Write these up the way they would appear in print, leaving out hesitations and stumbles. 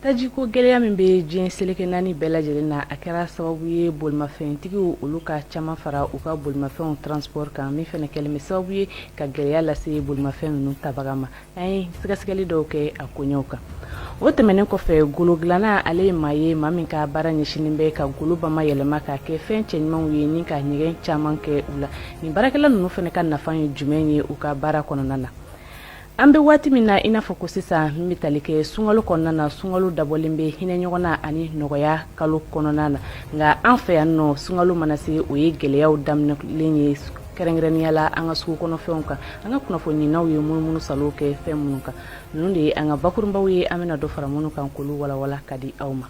Tajiko gɛlɛya min bɛ diɲɛ seleke naani bɛɛ lajɛlen na, a kɛra sababu ye bolimafɛntigiw olu ka caman fara u ka bolimafɛnw transport kan, min fana kɛlen bɛ sababu ye ka gɛlɛya lase bolimafɛn ninnu tabaga ma. An ye sɛgɛsɛgɛli dɔw kɛ a koɲɛw kan. O tɛmɛnen kɔfɛ, golo dilanna, ale ye maa ye, maa min ka baara ɲɛsinnen bɛ ka golo bama yɛlɛma ka kɛ fɛn cɛɲumanw ye ni ka ɲɛgɛn caman kɛ u la. Nin baarakɛla ninnu fana ka nafa ye jumɛn ye u ka baara kɔnɔna na? An bɛ waati min na, i n'a fɔ ko sisan, min bɛ tali kɛ sunkalo kɔnɔna na, sunkalo dabɔlen bɛ hinɛ ɲɔgɔn na ani nɔgɔya kalo kɔnɔna na. Nka an fɛ yan nɔ, sunkalo mana se, o ye gɛlɛyaw daminɛlen ye, kɛrɛnkɛrɛnnenya la an ka sugu kɔnɔfɛnw kan. An ka kunnafoniɲininaw ye munumunu salo kɛ fɛn minnu kan, ninnu de ye an ka bakurunbaw ye, an bɛna dɔ fara minnu kan k'olu walawala ka di aw ma.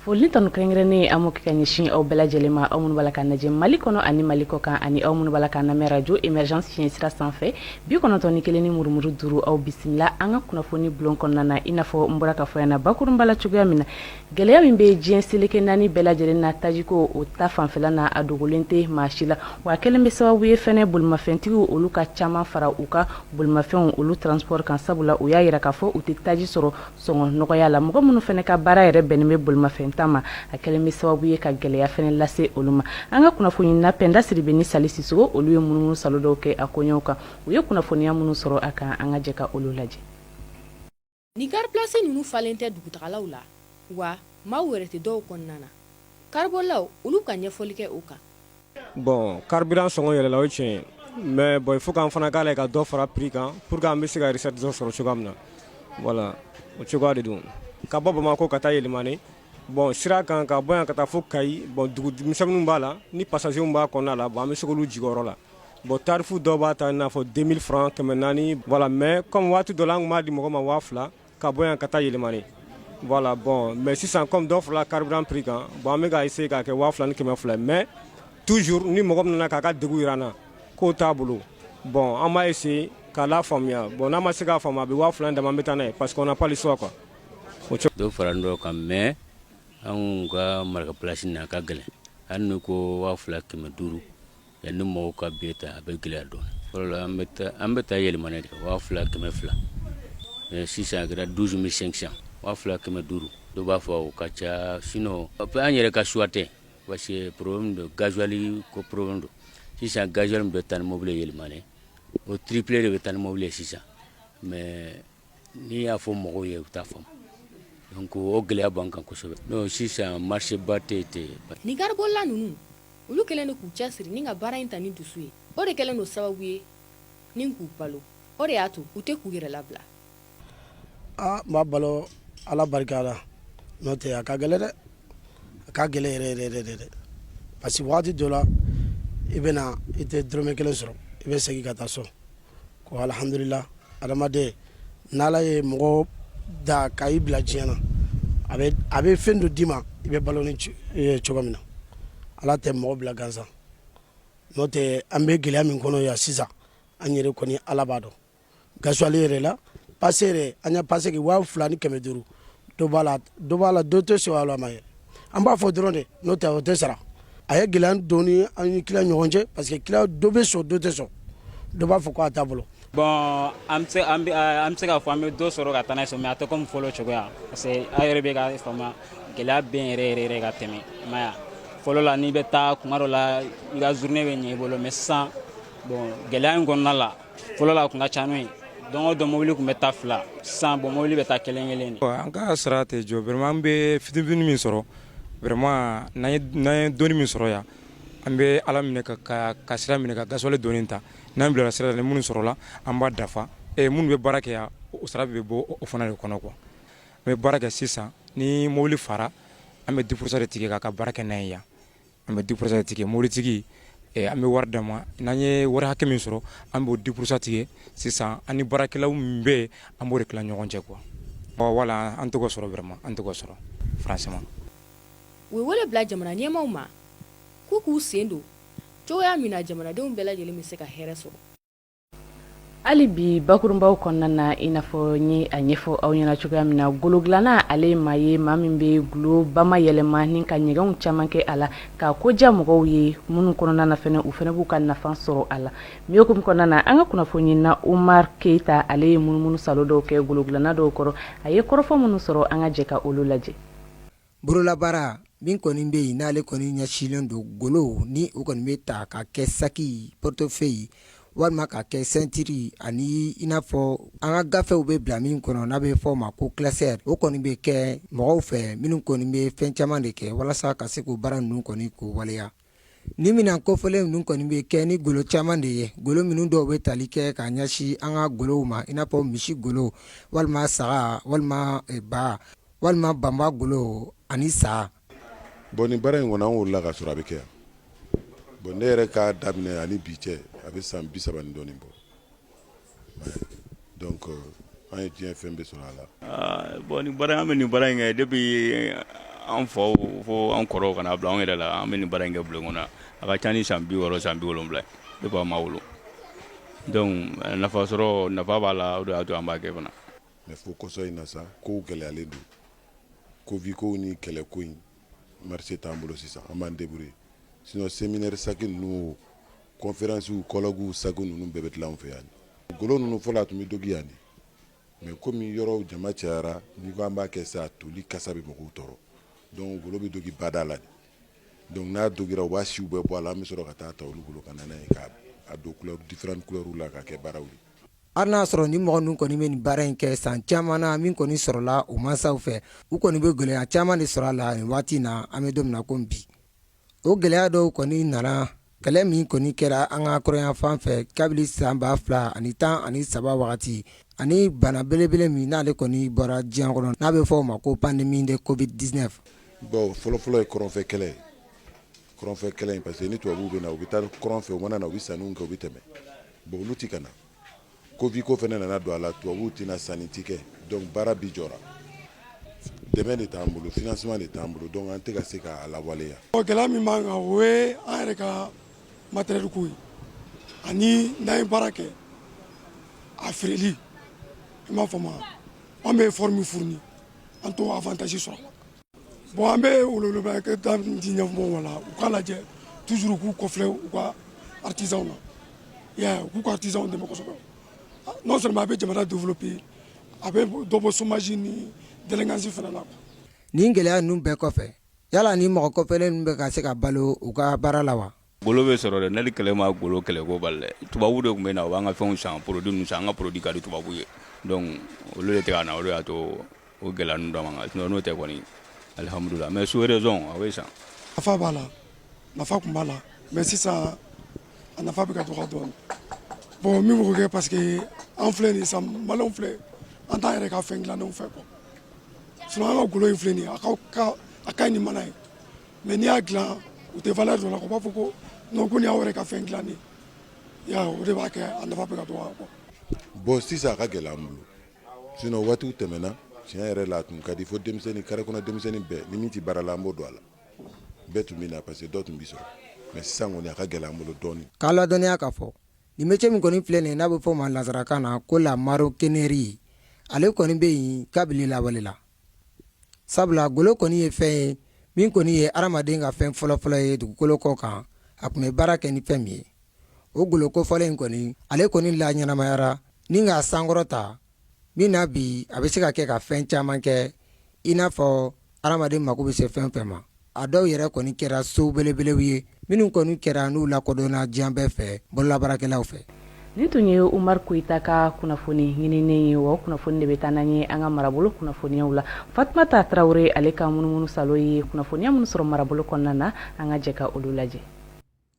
Foli ni tanu kɛrɛnkɛrɛnnen, an b'o kɛ ka ɲɛsin aw bɛɛ lajɛlen ma, aw minnu b'a la k'an lajɛ Mali kɔnɔ ani Mali kɔ kan, ani aw minnu b'a la k'an lamɛn radio Emergence fiɲɛ sira sanfɛ, 91 ni murumuru 5. Aw bisimila an ka kunnafoni bulon kɔnɔna na. I n'a fɔ n bɔra ka fɔ yan na bakurunba la cogoya min na, gɛlɛya min bɛ diɲɛ seleke naani bɛɛ lajɛlen na tajiko o ta fanfɛla na, a dogolen tɛ maa si la. Wa a kɛlen bɛ sababu ye fɛnɛ, bolimafɛntigiw olu ka caman fara u ka bolimafɛnw olu transport kan, sabula u y'a yira k'a fɔ u tɛ taji sɔrɔ sɔngɔ nɔgɔya la. Mɔgɔ minnu fana ka baara yɛrɛ bɛnnen bɛ bolimafɛn ta ma, a kɛlen bɛ sababu ye ka gɛlɛya fana lase olu ma. An ka kunnafoniɲinina Pɛnda Sidibe ni Sali Sisoko, olu ye munumunu salo dɔw kɛ a koɲɛw kan. U ye kunnafoniya minnu sɔrɔ a kan, an ka jɛ ka olu lajɛ. Ni gari pilasi ninnu falen tɛ dugutagalaw la, wa maaw yɛrɛ tɛ dɔw kɔnɔna na. Karibolilaw olu ka ɲɛfɔli kɛ o kan. Bon, carburant sɔngɔ yɛlɛla, o ye tiɲɛ ye, mais bon, il faut k'an fana k'a lajɛ ka dɔ fara prix kan pour que an bɛ se ka recette dɔ sɔrɔ cogoya min na. Voilà, o cogoya de don. Ka bɔ Bamakɔ ka taa Yélimané, bon, sira kan, ka bɔ yan ka taa fo Kayi, bon, dugu misɛnninw b'a la ni passagers b'a kɔnɔna la. Bon, an bɛ se k'olu jigin o yɔrɔ la. Bon, tarif dɔw b'a ta i n'a fɔ 2000 francs, 400, voilà. Mais comme waati dɔ la, an tun b'a di mɔgɔ ma 2000 ka bɔ yan ka taa Yélimané, voilà. Bon, mais sisan, comme dɔ farala carburant prix kan, bon, an bɛ ka essayer k'a kɛ 2200. Mais toujours, ni mɔgɔ min nana k'a ka degun jira an na k'o t'a bolo, bon, an b'a essayer k'a la faamuya. Bon, n'a ma se k'a faamu, a bɛ 2000 d'a ma, an bɛ taa n'a ye, parce qu'on n'a pas le choix, quoi. Dɔ fara dɔw kan, mais anw ka maraka place nin, a ka gɛlɛn. Hali n'u ko 2500, yanni mɔgɔw ka billet ta, a bɛ gɛlɛya dɔɔnin. Fɔlɔ la, an bɛ taa Yélimané de 2200, mais sisan a kɛra 12 500, 2500. Dɔw b'a fɔ o ka ca, sinon an yɛrɛ ka choix tɛ, parce que problème de gasoil ko problème don. Sisan gasoil min bɛ taa ni mobili ye Yélimané, o triplé de bɛ taa ni mobili ye sisan. Mais n'i y'a fɔ mɔgɔw ye, u t'a faamu. Donc o gɛlɛya b'an kan kosɛbɛ. Donc sisan marché ba tɛ ten. Ni garibolila ninnu, olu kɛlen don k'u cɛsiri ni ka baara in ta ni dusu ye. O de kɛlen don sababu ye ni k'u balo. O de y'a to u tɛ k'u yɛrɛ labila. Aa, n b'a balo Ala barika la, n'o tɛ a ka gɛlɛn dɛ, a ka gɛlɛn yɛrɛ yɛrɛ yɛrɛ dɛ, parce que waati dɔ la, i bɛ na, i tɛ dɔrɔmɛ kelen sɔrɔ, i bɛ segin ka taa so ko alihamudulila. Adamaden, n'Ala ye mɔgɔ da ka i bila diɲɛ na, a bɛ fɛn dɔ d'i ma, i bɛ balo ni cogo min na. Ala tɛ mɔgɔ bila gansan. N'o tɛ, an bɛ gɛlɛya min kɔnɔ yan sisan, an yɛrɛ kɔni, Ala b'a dɔn. Gasoil yɛrɛ la, passe yɛrɛ, an ye passe kɛ 2500. Dɔ b'a la, dɔ b'a la, dɔ tɛ sɔn a la ma yɛrɛ. An b'a fɔ dɔrɔn de, n'o tɛ o tɛ sara. A ye gɛlɛya dɔɔni an ni client ɲɔgɔn cɛ, parce que client dɔ bɛ sɔn, dɔ tɛ sɔn, dɔ b'a fɔ k'a t'a bolo. Bon, an bɛ se k'a fɔ an bɛ dɔ sɔrɔ ka taa n'a ye so, mais a tɛ comme fɔlɔ cogoya, parce que aw yɛrɛ bɛ ka faamuya, gɛlɛya bɛ yen yɛrɛ yɛrɛ yɛrɛ ka tɛmɛ. I m'a ye, fɔlɔ la, n'i bɛ taa kuma dɔ la, i ka journée bɛ ɲɛ i bolo, mais sisan, bon, gɛlɛya in kɔnɔna la, fɔlɔ la a tun ka ca n'o ye. Don o don, mobili tun bɛ taa fila, sisan, bon, mobili bɛ taa kelen kelen de. An ka sara tɛ jɔ vraiment. An bɛ fitinin min sɔrɔ vraiment, n'an ye dɔɔni min sɔrɔ yan, an bɛ Ala minɛ ka sira minɛ ka gasoil dɔɔni ta. N'an bilara sira la, ni minnu sɔrɔla, an b'a dafa. Minnu bɛ baara kɛ yan, o sara bɛ bɔ o fana de kɔnɔ quoi. An bɛ baara kɛ sisan, ni mobili fara, an bɛ 10 % de tigɛ k'a ka baara kɛ n'a ye yan. An bɛ 10 % de tigɛ mobilitigi, an bɛ wari d'a ma. N'an ye wari hakɛ min sɔrɔ, an b'o 10 % tigɛ sisan. An ni baarakɛlaw min bɛ yen, an b'o de tila ɲɔgɔn cɛ quoi. Bon, voilà, an tɛ k'o sɔrɔ vraiment, an tɛ k'o sɔrɔ franchement. U ye wele bila jamana ɲɛmaaw ma k'u k'u sen don cogoya min na jamanadenw bɛɛ lajɛlen bɛ se ka hɛrɛ sɔrɔ. Hali bi bakurunbaw kɔnɔna na, i n'a fɔ n ye a ɲɛfɔ aw ɲɛna cogoya min na, golo dilanna ale ye maa ye, maa min bɛ golo bama yɛlɛma ni ka ɲɛgɛnw caman kɛ a la k'a ko diya mɔgɔw ye, minnu kɔnɔna na fɛnɛ u fɛnɛ b'u ka nafa sɔrɔ a la. Nin hukumu kɔnɔna na, an ka kunnafoni ɲinina Umar Keyita, ale ye munumunu salo dɔw kɛ golo dilanna dɔw kɔrɔ. A ye kɔrɔfɔ minnu sɔrɔ, an ka jɛ ka olu lajɛ. Bololabaara min kɔni bɛ yen, n'ale kɔni ɲɛsinlen don golo ni o kɔni bɛ ta ka kɛ saki, portefeuille walima ka kɛ ceinture, ani i n'a fɔ an ka gafew bɛ bila min kɔnɔ n'a bɛ fɔ o ma ko classeur, o kɔni bɛ kɛ mɔgɔw fɛ minnu kɔni bɛ fɛn caman de kɛ walasa ka se k'o baara ninnu kɔni k'o waleya. Nin minɛn kofɔlen ninnu kɔni bɛ kɛ ni golo caman de ye, golo minnu dɔw bɛ tali kɛ ka ɲɛsin an ka golow ma, i n'a fɔ misi golo walima saga walima ba walima banba golo ani sa. Bon, nin baara in kɔnɔ, an wolola ka sɔrɔ a bɛ kɛ yan. Bon, ne yɛrɛ k'a daminɛ ani bi cɛ, a bɛ san 30 ni dɔɔnin bɔ. Donc an ye diɲɛ fɛn bɛɛ sɔrɔ a la. Bon, nin baara, an bɛ nin baara in kɛ depuis an faw fo an kɔrɔw ka na bila anw yɛrɛ la. An bɛ nin baara in kɛ bulon kɔnɔ, a ka ca ni san 60, san 70, depuis an ma wolo. Donc nafa sɔrɔ, nafa b'a la, o de y'a to an b'a kɛ fana. Mais fo kɔsɔ in na sa, kow gɛlɛyalen don, Covid kow ni kɛlɛ ko in, marché t'an bolo sisan, an b'an débrouiller. Sinon séminaire sac ninnu, conférence, colloque sac ninnu bɛɛ bɛ dilan an fɛ yan. Golo ninnu, fɔlɔ a tun bɛ dogi yan de, mais komi yɔrɔw jama cayara, n'i ko an b'a kɛ sa, toli kasa bɛ mɔgɔw tɔɔrɔ. Donc golo bɛ dogi bada la de. Donc n'a dogira, u b'a siw bɛɛ bɔ a la, an bɛ sɔrɔ ka taa ta olu bolo ka na n'a ye, k'a don couleur, différentes couleurs la, ka kɛ baaraw ye. Hali n'a sɔrɔ ni mɔgɔ ninnu kɔni bɛ nin baara in kɛ san caman na, min kɔni sɔrɔla u mansaw fɛ, u kɔni bɛ gɛlɛya caman de sɔrɔ a la nin waati in na an bɛ don min na ko bi. O gɛlɛya dɔw kɔni nana kɛlɛ min kɔni kɛra an ka kɔrɔnyanfan fɛ kabini san 2013 wagati, ani bana belebele min n'ale kɔni bɔra diɲɛ kɔnɔ, n'a bɛ fɔ o ma ko pandémie de Covid-19. Bon, fɔlɔfɔlɔ ye kɔrɔnfɛ kɛlɛ ye. Kɔrɔnfɛ kɛlɛ in, parce que ni tubabuw bɛ na, u bɛ taa kɔrɔn fɛ, u mana na, u bɛ sanniw kɛ, u bɛ tɛmɛ. Bon, olu tɛ ka na. Covid ko fana nana don a la, tubabuw tɛna, sanni ti kɛ, donc baara bi jɔra. Dɛmɛ de t'an bolo, financement de t'an bolo, donc an tɛ ka se k'a lawaleya. Gɛlɛya min b'an kan, o ye an yɛrɛ ka matériel ko ye, ani n'an ye baara kɛ, a feereli. I m'a faamu, an bɛ effort min fourni, an t'o avantage sɔrɔ a la. Bon, an bɛ weleweleda di ɲɛmɔgɔw la, u k'a lajɛ toujours, u k'u kɔfilɛ u ka artisanw na. I y'a ye, u k'u ka artisanw dɛmɛ kosɛbɛ. Non seulement a bɛ jamana développer, a bɛ dɔ bɔ chômage ni délinquance fana la. Nin gɛlɛya ninnu bɛɛ kɔfɛ, yala ni mɔgɔ kɔfɛlen ninnu bɛ ka se ka balo u ka baara la wa? Golo bɛ sɔrɔ dɛ, ne ni kɛlɛ ma golo kɛlɛ ko bali dɛ. Tubabu de tun bɛ na, u b'an ka fɛnw san, produit ninnu san. An ka produit ka di tubabu ye, donc olu de tɛ ka na, o de y'a to o gɛlɛya ninnu dɔ man kan. Sinon n'o tɛ kɔni, alihamudulila, mais sous raison a bɛ san. Nafa b'a la, nafa tun b'a la, mais sisan a nafa bɛ ka dɔgɔya dɔɔnin. Bon, min b'o kɛ, parce que an filɛ nin sisan, maliyɛnw filɛ, an t'an yɛrɛ ka fɛn dilannenw fɛ quoi. Sinon an ka golo in filɛ nin ye, a ka ɲi ni mana ye, mais n'i y'a dilan, u tɛ valeur dɔ la, u b'a fɔ ko non, ko nin y'aw yɛrɛ ka fɛn dilannen ye. O de b'a kɛ a nafa bɛ ka dɔgɔya quoi. Bon, sisan a ka gɛlɛn an bolo. Sinon waatiw tɛmɛna, tiɲɛ yɛrɛ la, a tun ka di fo denmisɛnnin, carré kɔnɔ denmisɛnnin bɛɛ, ni min tɛ baara la, an b'o don a la. Bɛɛ tun bɛ na parce que dɔ tun bɛ sɔrɔ, mais sisan kɔni a ka gɛlɛn an bolo dɔɔnin. K'a ladɔnniya k'a fɔ nin métier min kɔni filɛ nin ye, n'a bɛ fɔ o ma nansarakan na ko la maroquinerie, ale kɔni bɛ yen kabini lawale la, sabula golo kɔni ye fɛn ye min kɔni ye hadamaden ka fɛn fɔlɔfɔlɔ ye dugukolo kɔ kan, a tun bɛ baara kɛ ni fɛn min ye. O golo kofɔlen in kɔni, ale kɔni la ɲɛnamayara ni k'a sankɔrɔta min na bi, a bɛ se ka kɛ ka fɛn caman kɛ, i n'a fɔ hadamaden mako bɛ se fɛn fɛn ma. A dɔw yɛrɛ kɔni kɛra so belebelew ye minnu kɔni kɛra n'u lakodɔnna diɲɛ bɛɛ fɛ bololabaarakɛlaw fɛ. Nin tun ye Umaru Koyita ka kunnafoni ɲininen ye. Wa o kunnafoni de bɛ taa n'an ye an ka marabolo kunnafoniyaw la. Fatumata Tarawele, ale ka munumunu salo ye kunnafoniya minnu sɔrɔ marabolo kɔnɔna na, an ka jɛ ka olu lajɛ.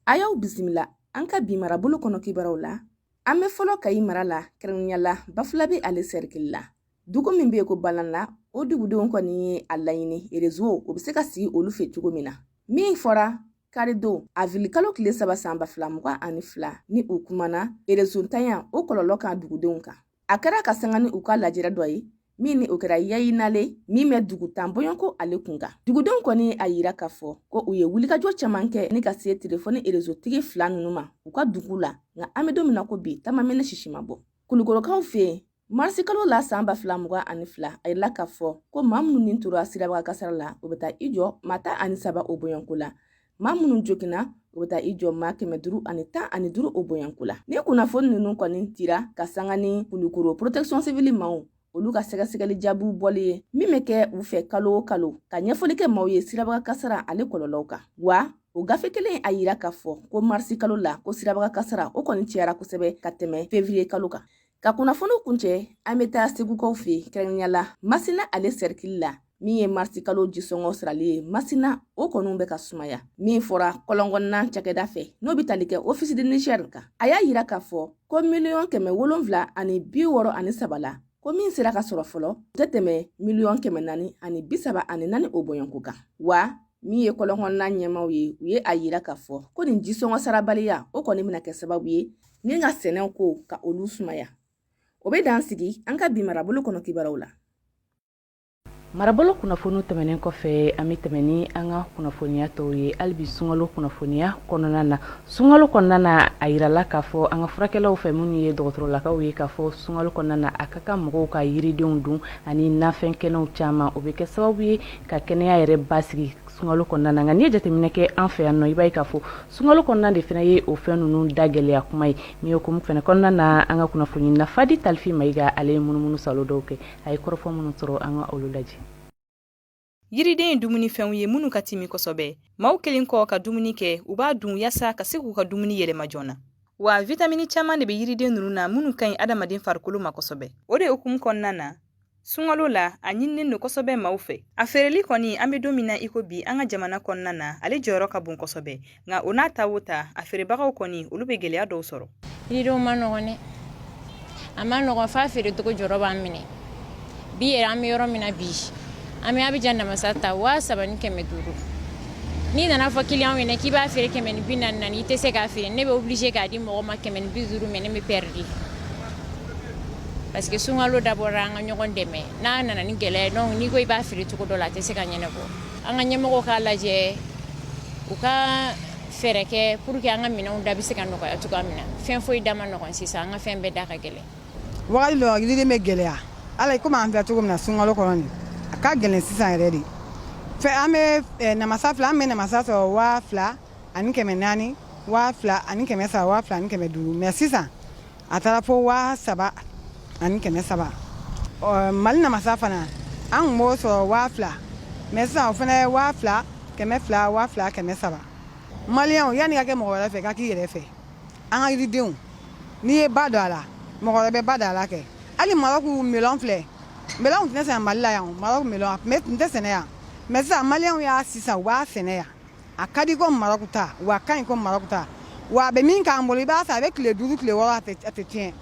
A y'aw bisimila an ka bi marabolo kɔnɔ kibaruw la. An bɛ fɔlɔ Kayi mara la, kɛrɛnkɛrɛnnenya la Bafulabe ale sɛrikili la. Dugu min bɛ yen ko Balanna, o dugudenw kɔni ye a laɲini rezo o bɛ se ka sigi olu fɛ cogo min na. Min fɔra karidon avril kalo tile 3 san 2022, ni u kumana rezo ntanya o kɔlɔlɔ kan dugudenw kan. A kɛra ka sanga ni u ka lajɛrɛ dɔ ye min ni o kɛra Yayinale min bɛ dugu 10 bɔɲɔgɔnko ale kun kan. Dugudenw kɔni a yira k'a fɔ ko u ye wulikajɔ caman kɛ ni ka se telefɔni rezotigi fila ninnu ma u ka dugu la, nka an bɛ don min na ko bi, taama mɛnɛ sisi ma bɔ. Kulukorokaw fɛ yen, marisikalo la san 2022, a yirala k'a fɔ ko maa minnu ni tora sirabaga kasara la, o bɛ taa i jɔ maa 13 o bɔɲɔgɔnko la. Maa minnu joginna, o bɛ taa i jɔ maa 515 o bɔɲɔgɔnko la. Ni kunnafoni ninnu kɔni dira ka sanga ni Kulukoro protection civile maaw olu ka sɛgɛsɛgɛli jaabiw bɔli ye min bɛ kɛ u fɛ kalo o kalo ka ɲɛfɔli kɛ maaw ye sirabaga kasara ale kɔlɔlɔw kan. Wa o gafe kelen a yira k'a fɔ ko marisi kalo la ko sirabaga kasara o kɔni cayara kosɛbɛ ka tɛmɛ fevriye kalo kan. Ka kunnafoniw kuncɛ, an bɛ taa segukaw fɛ, kɛrɛnkɛrɛnnenya la Masina ale sɛrikili la, min ye marisi kalo jisɔngɔ sarali ye Masina, o kɔni bɛ ka sumaya. Min fɔra kɔlɔnkɔnɔna cakɛda fɛ, n'o bɛ tali kɛ Office du Niger kan, a y'a yira k'a fɔ ko 763 miliyɔn la, ko min sera ka sɔrɔ fɔlɔ, o tɛ tɛmɛ 434 miliyɔn o bɔɲɔgɔnko kan. Wa min ye kɔlɔnkɔnɔna ɲɛmaaw ye, u ye a yira k'a fɔ ko nin jisɔngɔ sarabaliya o kɔni bɛna kɛ sababu ye ni ka sɛnɛw ko ka olu sumaya. O bɛ dan sigi an ka bi marabolo kɔnɔ kibaruyaw la. Marabolo kunnafoniw tɛmɛnen kɔfɛ, an bɛ tɛmɛ ni an ka kunnafoniya tɔw ye hali bi sunkalo kunnafoniya kɔnɔna na. Sunkalo kɔnɔna na, a yirala k'a fɔ an ka furakɛlaw fɛ, minnu ye dɔgɔtɔrɔlakaw ye, k'a fɔ sunkalo kɔnɔna na a ka kan mɔgɔw ka yiridenw dun ani nafɛn kɛnɛw caman. O bɛ kɛ sababu ye ka kɛnɛya yɛrɛ basigi sunkalo kɔnɔna na. Nka n'i ye jateminɛ kɛ an fɛ yan nɔ, i b'a ye k'a fɔ sunkalo kɔnɔna de fana ye o fɛn ninnu da gɛlɛya kuma ye. Min ye hukumu fana kɔnɔna na, an ka kunnafoni na Fadi Talifi Mayiga, ale ye munumunu salo dɔw kɛ, a ye kɔrɔfɔ minnu sɔrɔ, an ka olu lajɛ. Yiriden ye dumunifɛnw ye minnu ka timi kosɛbɛ. Maaw kelen kɔ ka dumuni kɛ, u b'a dun yaasa ka se k'u ka dumuni yɛlɛma joona. Wa vitamini caman de bɛ yiriden ninnu na minnu ka ɲi adamaden farikolo ma kosɛbɛ. O de hukumu kɔnɔna na, sunkalo la a ɲininen don kosɛbɛ maaw fɛ. A feereli kɔni, an bɛ don min na i ko bi, an ka jamana kɔnɔna na, ale jɔyɔrɔ ka bon kosɛbɛ. Nka o n'a ta o ta, a feerebagaw kɔni, olu bɛ gɛlɛya dɔw sɔrɔ. Yiridenw ma nɔgɔn dɛ, a ma nɔgɔn f'a feerecogo jɔrɔ b'an minɛ. Bi yɛrɛ, an bɛ yɔrɔ min na bi, an bɛ Abijan namasa ta 3500. N'i nana fɔ kiliyanw ɲɛna k'i b'a feere 144, i tɛ se k'a feere. Ne bɛ obligé k'a di mɔgɔ ma 150, mais ne bɛ perdre parce que sunkalo dabɔra an ka ɲɔgɔn dɛmɛ. N'a nana ni gɛlɛya ye, donc n'i ko i b'a feere cogo dɔ la, a tɛ se ka ɲɛnabɔ. An ka ɲɛmɔgɔw k'a lajɛ, u ka fɛɛrɛ kɛ pour que an ka minɛnw da bɛ se ka nɔgɔya cogoya min na. Fɛn foyi da ma nɔgɔn sisan, an ka fɛn bɛɛ da ka gɛlɛn. Wagati dɔ yiriden bɛ gɛlɛya ala komi an filɛ cogo min na sunkalo kɔnɔ nin, a ka gɛlɛn sisan yɛrɛ de fɛ. An bɛ namasa filɛ, an bɛ namasa sɔrɔ 2400, 2300, 2500, mais sisan a taara fo 3300. Mali namasa fana, an tun b'o sɔrɔ 2000, mais sisan o fana ye 2200, 2300. Maliyɛnw, yanni ka kɛ mɔgɔ wɛrɛ fɛ, ka k'i yɛrɛ fɛ. An ka yiridenw, n'i ye ba don a la, mɔgɔ wɛrɛ bɛ ba don a la kɛ. Hali Marɔku melon filɛ, melon tun tɛ sɛnɛ Mali la yan. Marɔku melon, a tun tɛ sɛnɛ yan, mais sisan maliyɛnw y'a sisan u b'a sɛnɛ yan. A ka di ko Marɔku ta, wa a ka ɲi ko Marɔku ta. Wa a bɛ min k'an bolo, i b'a san, a bɛ tile 5, tile 6, a tɛ tiɲɛ.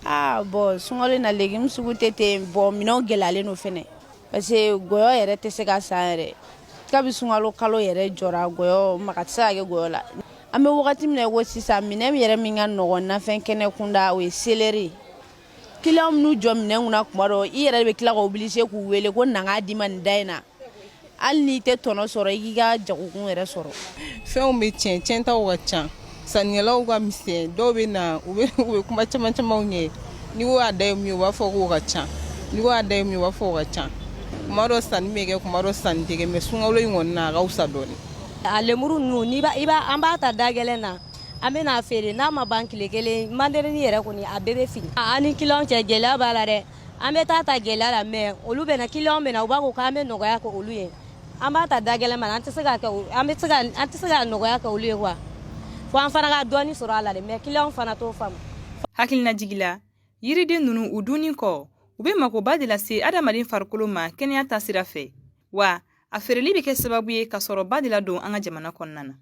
Aa bɔn, sunkalo in na légume sugu tɛ ten. Bɔn, minɛnw gɛlɛyalen don fɛnɛ parce que gɔyɔ yɛrɛ tɛ se ka san yɛrɛ. Kabi sunkalo kalo yɛrɛ jɔra, gɔyɔ maga tɛ se ka kɛ gɔyɔ la. An bɛ wagati min na i ko sisan, minɛn yɛrɛ min ka nɔgɔn nafɛn kɛnɛ kunda, o ye céleri. Client minnu jɔ minɛn kunna kuma dɔ, i yɛrɛ bɛ tila ka obligé k'u wele ko na k'a d'i ma nin da in na. Hali n'i tɛ tɔnɔ sɔrɔ, i k'i ka jagokun yɛrɛ sɔrɔ. Fɛnw bɛ tiɲɛ, tiɲɛtaw ka ca, sannikɛlaw ka misɛn. Dɔw bɛ na, u bɛ kuma caman camanw ɲɛ. N'i ko a da ye min ye, u b'a fɔ k'o ka ca. N'i ko a da ye min ye, u b'a fɔ o ka ca. Kuma dɔ sanni bɛ kɛ, kuma dɔ sanni tɛ kɛ, mais sunkalo in kɔni na, a ka fisa dɔɔnin. A lemuru ninnu, n'i b'a i b'a an b'a ta da gɛlɛn na, an bɛ n'a feere. N'a ma ban tile kelen, mandarini yɛrɛ kɔni, a bɛɛ bɛ fili. An ni client cɛ, gɛlɛya b'a la dɛ. An bɛ taa ta gɛlɛya la, mais olu bɛ na, client bɛ na, u b'a fɔ k'an bɛ nɔgɔya kɛ olu ye. An b'a ta da gɛlɛn ma, an tɛ se ka kɛ, an bɛ se ka, an tɛ se ka nɔgɔya kɛ olu ye quoi, fo an fana ka dɔɔni sɔrɔ a la dɛ, mais client fana t'o faamu. Hakilinajigi la, yiriden ninnu u dunni kɔ, u bɛ makoba de lase adamaden farikolo ma kɛnɛya ta sira fɛ. Wa a feereli bɛ kɛ sababu ye ka sɔrɔba de ladon an ka jamana kɔnɔna na.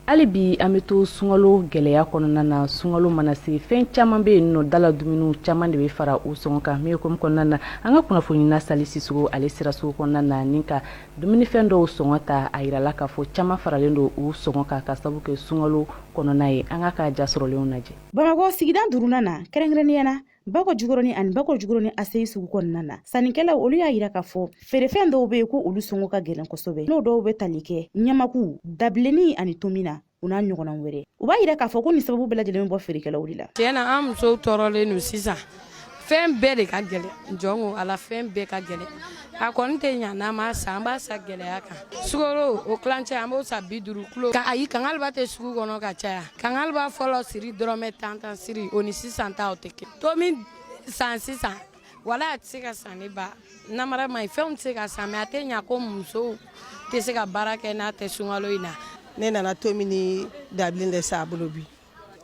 Hali bi an bɛ to sunkalo gɛlɛya kɔnɔna na. Sunkalo mana se, fɛn caman bɛ yen nɔ, dala dumuniw caman de bɛ fara u sɔngɔ kan. Min ye komi kɔnɔna na, an ka kunnafoni na Sali Sisoko, ale sera sugu kɔnɔna na ni ka dumunifɛn dɔw sɔngɔ ta. A yirala k'a fɔ caman faralen don u sɔngɔ kan ka sababu kɛ sunkalo kɔnɔna ye. An ka ja sɔrɔlenw lajɛ. Bamakɔ sigida duurunan na, kɛrɛnkɛrɛnnenya na Bakɔ Jukɔrɔni ani Bakɔ Jukɔrɔni ACI sugu kɔnɔna na, sannikɛlaw olu y'a yira k'a fɔ feerefɛn dɔw bɛ yen ko olu sɔngɔ ka gɛlɛn kosɛbɛ. N'o dɔw bɛ tali kɛ ɲamaku, dabilenni ani tomi na. u n'a ɲɔgɔnna wɛrɛ. U b'a yira k'a fɔ ko nin sababu bɛɛ lajɛlen bɛ bɔ feerekɛlaw de la. Tiɲɛ na, an musow tɔɔrɔlen don sisan. Fɛn bɛɛ de ka gɛlɛn, jɔn ko Ala, fɛn bɛɛ ka gɛlɛn. A kɔni tɛ ɲa n'an m'a san, an b'a san gɛlɛya kan. Sukaro o tilancɛ, an b'o san 50 kilo. Ayi, kangaliba tɛ sugu kɔnɔ ka caya. Kangaliba fɔlɔ siri dɔrɔmɛ tan tan siri, o ni sisan ta o tɛ kɛ. Tomi san sisan wala a tɛ se ka san ne ba namara ma ɲi, fɛnw tɛ se ka san, mais a tɛ ɲa ko musow tɛ se ka baara kɛ n'a tɛ sunkalo in na. Ne nana tomi ni dabilen de san a bolo bi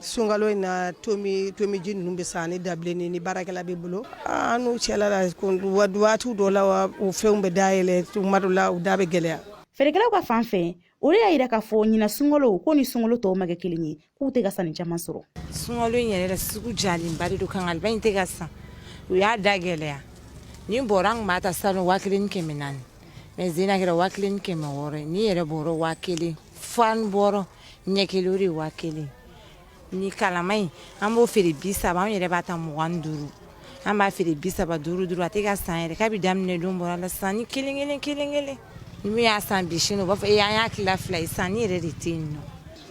sunkalo in na. Tomi, tomiji ninnu bɛ san ni dabilen ni baarakɛla bɛ bolo. An n'u cɛla la, waati dɔw la o fɛnw bɛ dayɛlɛ, tuma dɔw la u da bɛ gɛlɛya. Feerekɛlaw ka fan fɛ, olu y'a yira k'a fɔ ɲinan sunkalo ko ni sunkalo tɔw ma kɛ kelen ye, k'u tɛ ka sanni caman sɔrɔ. Sunkalo in yɛrɛ la, sugu jalenba de don. Kangaliba in tɛ ka san, u y'a da gɛlɛya. Ni bɔrɔ, an tun b'a ta salon 1400, mais zena kɛra 1600. Ni yɛrɛ bɔrɔ 1000, fan bɔrɔ ɲɛ kelen, o de ye 1000. Ni kalama in, an b'o feere 30, an yɛrɛ b'a ta 25, an b'a feere 30, duuru duuru. A tɛ ka san yɛrɛ. Kabi daminɛ don bɔra la, sanni kelen kelen kelen kelen. Ni min y'a san bi, sini u b'a fɔ e an y'a tila fila ye. Sanni yɛrɛ de tɛ yen nɔ.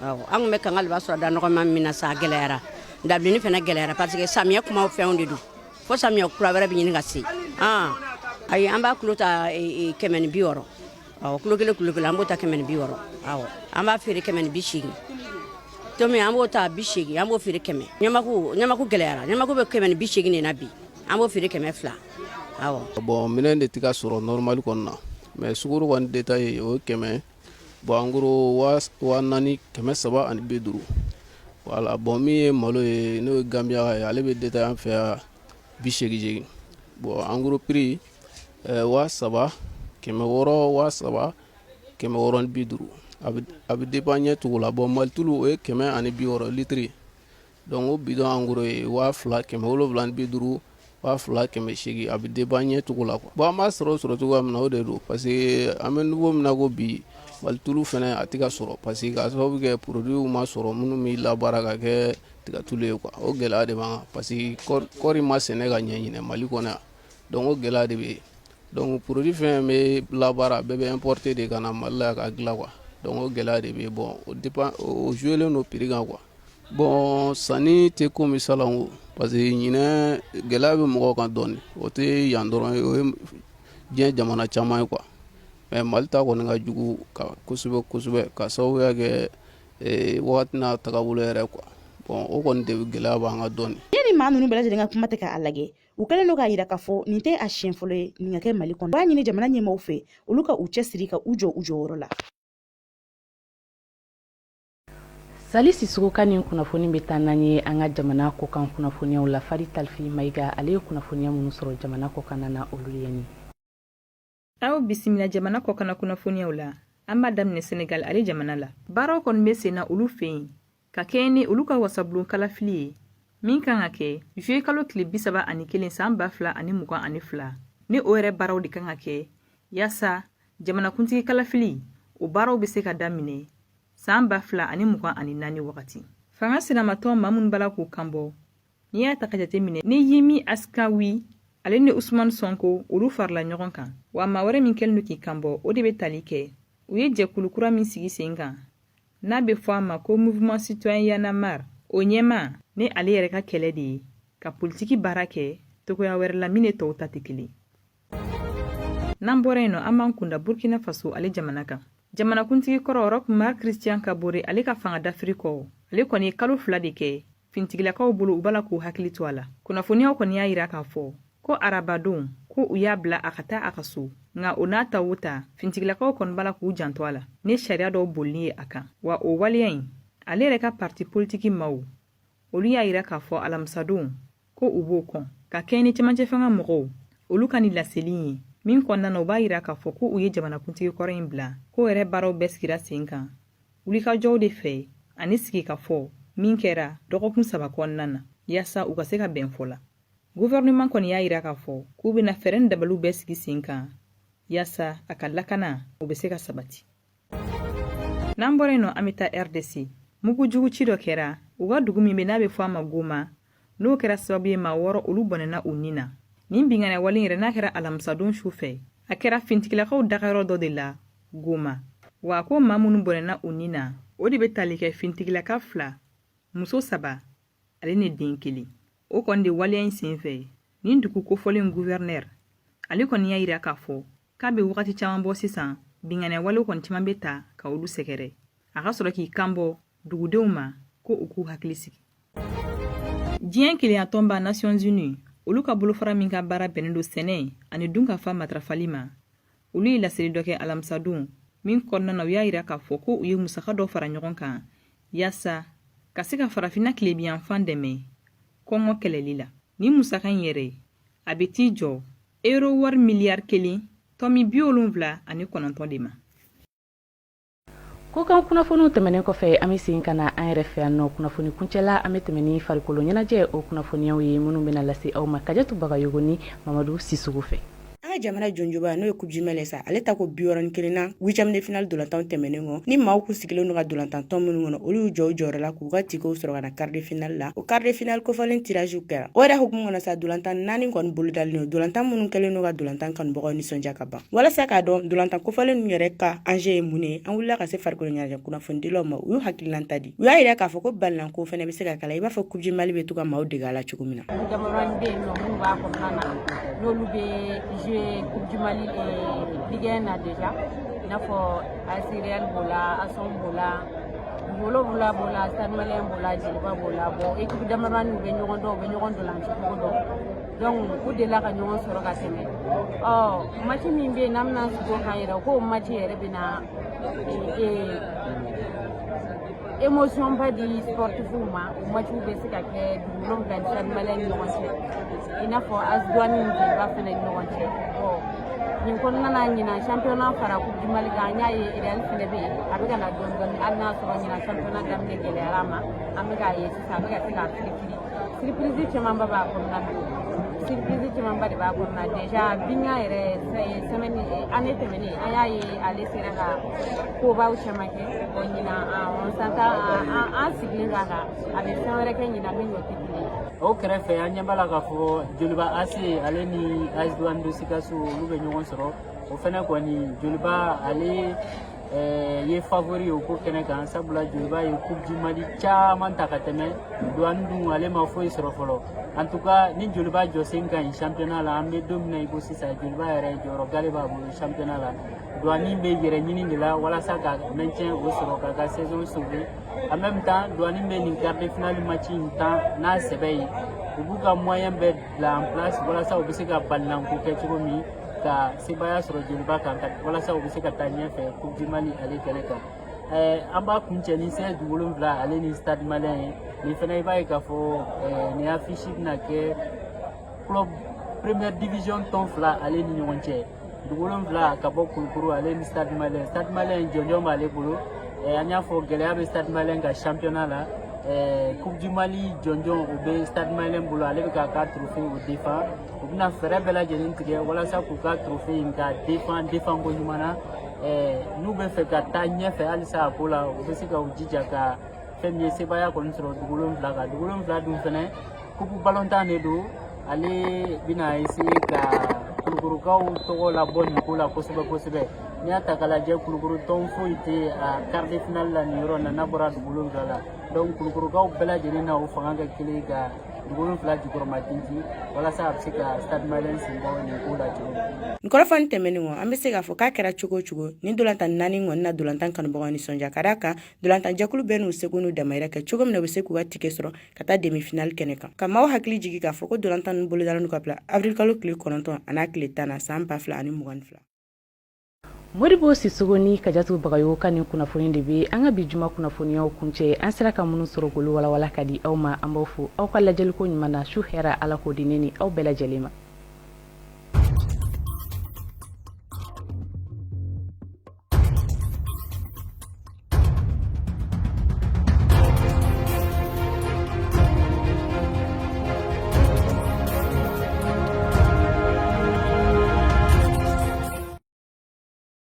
Awɔ, an tun bɛ kangaliba sɔrɔ da nɔgɔma min na sa, a gɛlɛyara. Dabilenni fana gɛlɛyara, parce que samiyɛ kumaw fɛnw de don, fo samiyɛ kura wɛrɛ bɛ ɲini ka se. Ayi, an b'a kilo ta 160. Awɔ, kilo kelen, kilo kelen, an b'o ta 160. Awɔ, an b'a feere 180. Tomi, an b'o ta 80, an b'o feere 100. Ɲamaku, ɲamaku gɛlɛyara. Ɲamaku bɛ 180 de na bi, an b'o feere 200. Awɔ. Bon, minɛn de tɛ ka sɔrɔ normal kɔni na, mais sukaro kɔni détail o ye 100. Bon, en gros 4350. Voilà. Bon, min ye malo ye, n'o ye Gambia ye, ale bɛ détail an fɛ yan 88. Bon, en gros prix 3600, 3650. A bɛ dépend ɲɛ cogo la. Bon, malitulu, o ye 160 litre. Donc o bidon en gros ye 2750, 2800. A bɛ dépend ɲɛ cogo la quoi. Bon, an b'a sɔrɔ cogoya min na, o de don, parce que an bɛ niveau min na ko bi, malitulu fana a tɛ ka sɔrɔ, parce que k'a sababu kɛ produit ma sɔrɔ minnu bɛ labaara ka kɛ tigatulu ye quoi. O gɛlɛya de b'an kan, parce que kɔɔri ma sɛnɛ ka ɲɛ ɲinɛ Mali kɔnɔ yan. Donc o gɛlɛya de bɛ yen. Donc produit fɛn bɛ labaara, bɛɛ bɛ importer de ka na Mali la ka dilan quoi. Donc o gɛlɛya de bɛ yen. Bon, o dépend, o jouelen don prix kan quoi. Bon, sanni tɛ komi salon, parce que ɲinɛ gɛlɛya bɛ mɔgɔw kan dɔɔnin. O tɛ yan dɔrɔn ye, o ye diɲɛ jamana caman ye quoi. Mais Mali ta kɔni ka jugu ka kosɛbɛ kosɛbɛ, ka sababuya kɛ wagati n'a tagabolo yɛrɛ quoi. Bon, o kɔni de gɛlɛya b'an kan dɔɔnin. Ni maa ninnu bɛɛ lajɛlen ka kuma tɛ k'a lajɛ, u kɛlen don k'a yira k'a fɔ nin tɛ a siɲɛ fɔlɔ ye nin ka kɛ Mali kɔnɔ. U b'a ɲini jamana ɲɛmaaw fɛ, olu ka u cɛsiri ka u jɔ u jɔyɔrɔ la. Sali Sisoko ka nin kunnafoni bɛ taa n'an ye an ka jamana kɔkan kunnafoniyaw la. Fari Talifi Mayiga, ale ye kunnafoniya minnu sɔrɔ jamana kɔkan na, olu ye nin. Aw bisimila jamana kɔkanna kunnafoniyaw la. An b'a daminɛ Senegal ale jamana la. Baaraw kɔni bɛ sen na olu fɛ yen ka kɛɲɛ ni olu ka wasabulon kalafili ye min kan ka kɛ juillet kalo tile 31 san 2022. Ni o yɛrɛ baaraw de kan ka kɛ yaasa jamanakuntigi kalafili, o baaraw bɛ se ka daminɛ san 2024 wagati. Fanga sinamatɔn maa minnu b'a la k'u kanbɔ, n'i y'a ta ka jate minɛ ni Yewwi Askan Wi ale ni Usman Sonko, olu farala ɲɔgɔn kan. Wa maa wɛrɛ min kɛlen don k'i kanbɔ, o de bɛ tali kɛ u ye jɛkulu kura min sigi sen kan n'a bɛ fɔ a ma ko Mouvement Citoyen Y'en a marre, o ɲɛmaa ni ale yɛrɛ ka kɛlɛ de ye ka politiki baara kɛ togoya wɛrɛ la min ni tɔw ta tɛ kelen. N'an bɔra yen nɔ, an b'an kunda Burkina Faso ale jamana kan. Jamanakuntigi kɔrɔ Roch Marc Christian Kabore, ale ka fanga dafiri kɔ, ale kɔni ye kalo 2 de kɛ fintigilakaw bolo, u b'a la k'u hakili to a la. Kunnafoniyaw kɔni y'a yira k'a fɔ ko arabadon ko u y'a bila a ka taa a ka so, nka o n'a ta o ta, fintigilakaw kɔni b'a la k'u janto a la ni sariya dɔw bolili ye a kan. Wa o waleya in, ale yɛrɛ ka parti politiki maaw, olu y'a yira k'a fɔ alamisadon ko u b'o kɔn ka kɛɲɛ ni cɛmancɛ fanga mɔgɔw olu ka nin laseli ye min kɔnɔna na, u b'a yira k'a fɔ ko u ye jamanakuntigi kɔrɔ in bila, k'o yɛrɛ baaraw bɛɛ sigira sen kan wulikajɔw de fɛ ani sigikafɔ min kɛra dɔgɔkun 3 kɔnɔna na yaasa u ka se ka bɛn fɔ la. Gouvernement kɔni y'a yira k'a fɔ k'u bɛna fɛɛrɛ ni dabaliw bɛɛ sigi sen kan yaasa a ka lakana o bɛ se ka sabati. N'an bɔra yen nɔ, an bɛ taa RDC. Mugujugu ci dɔ kɛra u ka dugu min bɛ n'a bɛ fɔ a ma Goma, n'o kɛra sababu ye maa 6 olu bɔnɛna u ni na. Nin binkanni wale yɛrɛ n'a kɛra alamisadon su fɛ, a kɛra fintigilakaw dagayɔrɔ dɔ de la Goma. Wa ko maa minnu bɔnɛna u ni na, o de bɛ tali kɛ fintigilaka fila, muso saba ale ni den kelen. O kɔni de waleya in senfɛ, nin dugu kofɔlen guvɛrinɛri, ale kɔni y'a yira k'a fɔ k'a bɛ wagati caman bɔ sisan, binkanni walew kɔni caman bɛ ta ka olu sɛgɛrɛ. A ka sɔrɔ k'i kan bɔ dugudenw ma ko u k'u hakili sigi. Diɲɛ kelenyatɔnba Nations Unies, olu ka bolofara min ka baara bɛnnen don sɛnɛ ani dunkafa matarafali ma, olu ye laseli dɔ kɛ alamisadon min kɔnɔna na, u y'a yira k'a fɔ ko u ye musaka dɔ fara ɲɔgɔn kan yaasa ka se ka farafinna tilebinyanfan dɛmɛ kɔngɔ kɛlɛli la. Nin musaka in yɛrɛ, a bɛ t'i jɔ euro wari miliyari kelen tɔmi 79 de ma. Kokan kunnafoniw tɛmɛnen kɔfɛ, an bɛ segin ka na an yɛrɛ fɛ yan nɔ. Kunnafoni kuncɛla, an bɛ tɛmɛ ni farikolo ɲɛnajɛ o kunnafoniyaw ye, minnu bɛna lase aw ma Kajatu Bagayogo ni Mamadu Sisoko fɛ. An ka jamana jɔnjɔba, n'o ye Coupe du Mali sa, ale tako 61 na huitième de finale dolantanw tɛmɛnen kɔ, ni maaw kun sigilen don ka dolantan tɔn minnu kɔnɔ, olu y'u jɔ u jɔyɔrɔ la k'u ka tikew sɔrɔ ka na quart de finale la. O quart de finale kofɔlen tirage kɛra. O yɛrɛ hukumu kɔnɔ sa, dolantan naani kɔni bolodalen don, dolantan minnu kɛlen don ka dolantan kanubagaw nisɔndiya ka ban. Walasa k'a dɔn dolantan kofɔlen ninnu yɛrɛ ka enjeu ye mun ye, an wulila ka se farikolo ɲɛnajɛ kunnafonidilaw ma. U y'u hakililanta di. U y'a yira k'a fɔ ko balinako fɛnɛ bɛ se ka kala, i b'a fɔ Coupe du Mali bɛ to ka maaw dege a la cogo min na. Damadɔni bɛ yen nɔ minnu b'a kɔnɔna na, n'olu bɛ jouer Coupe du Mali Ligue 1 na déjà, i n'a fɔ AS Real b'o la, ASOM b'o la, Dugu Wolonwula b'o la, Stade Malien b'o la, Joliba b'o la. Bon, équipe damadɔni u bɛ ɲɔgɔn dɔn, u bɛ ɲɔgɔn dolanci cogo dɔn, donc u delila ka ɲɔgɔn sɔrɔ ka tɛmɛ. Ɔ match min bɛ yen n'an bɛna sigi o kan yɛrɛ, k'o match yɛrɛ bɛ na émotion ba di sportifw ma. O matchw bɛ se ka kɛ Dugu Wolonwula ni Stade Malien ni ɲɔgɔn cɛ, i n'a fɔ AS Douane ni Joliba fana ni ɲɔgɔn cɛ. Bon, nin kɔnɔna na, ɲinan championnat fara Coupe du Mali kan, an y'a ye Real fana bɛ yen, a bɛ ka na dɔɔni dɔɔni. Hali n'a sɔrɔ ɲinan championnat daminɛ gɛlɛyara a ma, an bɛ k'a ye sisan a bɛ ka se k'a firifiri. Surprise camanba b'a kɔnɔna na, surprise camanba de b'a kɔnɔna. Déjà Binga yɛrɛ, semaine année tɛmɛnen, an y'a ye ale sera ka kobaw caman kɛ. Bon, ɲinan on s'entend, an sigilen k'a kan, a bɛ fɛn wɛrɛ kɛ ɲinan min n'o tɛ kelen ye. O kɛrɛfɛ, an ɲɛ b'a la k'a fɔ Joliba AC ale ni AS Douane de Sikaso, olu bɛ ɲɔgɔn sɔrɔ. O fɛnɛ kɔni, Joliba ale ye favori o ko kɛnɛ kan, sabula Joliba ye Coupe du Mali caman ta ka tɛmɛ. Douane dun, ale ma foyi sɔrɔ fɔlɔ. En tout cas, ni Joliba jɔsen ka ɲi championnat la, an bɛ don min na i ko sisan, Joliba yɛrɛ jɔyɔrɔ gale b'a bolo championnat la. Douane bɛ yɛrɛ ɲini de la walasa ka maintien o sɔrɔ, k'a ka saison sauver. En même temps, Douane bɛ nin quart de finale match in tan n'a sɛbɛ ye. U b'u ka moyen bɛɛ bila en place walasa u bɛ se ka balinanko kɛ cogo min ka sebaaya sɔrɔ Joliba kan, walasa u bɛ se ka taa ɲɛfɛ Coupe du Mali ale kɛnɛ kan. An b'a kuncɛ ni CS Dugu Wolonwula ale ni Stade Malien ye. Nin fana, i b'a ye k'a fɔ nin affiche bɛna kɛ club première division tɔn fila ale ni ɲɔgɔn cɛ, Dugu Wolonwula ka bɔ Kulukoro ale ni Stade Malien. Stade Malien jɔnjɔn b'ale bolo. An y'a fɔ gɛlɛya bɛ Stade Malien ka championnat la. Coupe du Mali jɔnjɔn o bɛ Stade Malien bolo, ale bɛ k'a ka trophée o défend. U bɛna fɛɛrɛ bɛɛ lajɛlen tigɛ walasa k'u ka trophée in ka défend défend ko ɲuman na. N'u bɛ fɛ ka taa ɲɛfɛ halisa a ko la, u bɛ se ka u jija ka fɛn min ye sebaaya kɔni sɔrɔ Dugu Wolonwula kan. Dugu Wolonwula dun fɛnɛ, coupe ballontan de don, ale bɛna essayer ka Kulukorokaw tɔgɔ labɔ nin ko la kosɛbɛ kosɛbɛ. N'i y'a ta k'a lajɛ, Kulukoro tɔn foyi tɛ a quart de finale la nin yɔrɔ in na n'a bɔra Dugu Wolonwula la. Donc Kulukorokaw bɛɛ lajɛlen na o fanga kɛ kelen ka Dugu Wolonwula jukɔrɔma tintin walasa a bɛ se ka Stade Malien sen bɔ nin ko la cogo min. Nin kɔrɔfɔni tɛmɛnen kɔ, an bɛ se k'a fɔ k'a kɛra cogo o cogo, nin dolantan naani kɔni na dolantan kanubagaw nisɔndiya, ka d'a kan dolantan jɛkulu bɛɛ n'u seko n'u damayira kɛ cogo min na u bɛ se k'u ka tike sɔrɔ ka taa demi finale kɛnɛ kan. Ka maaw hakili jigi k'a fɔ ko dolantan ninnu bolodalen don ka bila avril kalo tile 9 an'a tile 10 na san 2022. Modibo Sisogo ni Kajatu Bagayogo ka nin kunnafoni de bɛ an ka bi juma kunnafoniyaw kuncɛ. An sera ka minnu sɔrɔ k'olu walawala ka di aw ma, an b'aw fo aw ka lajɛliko ɲuman na. Su hɛrɛ, Ala k'o di ne ni aw bɛɛ lajɛlen ma.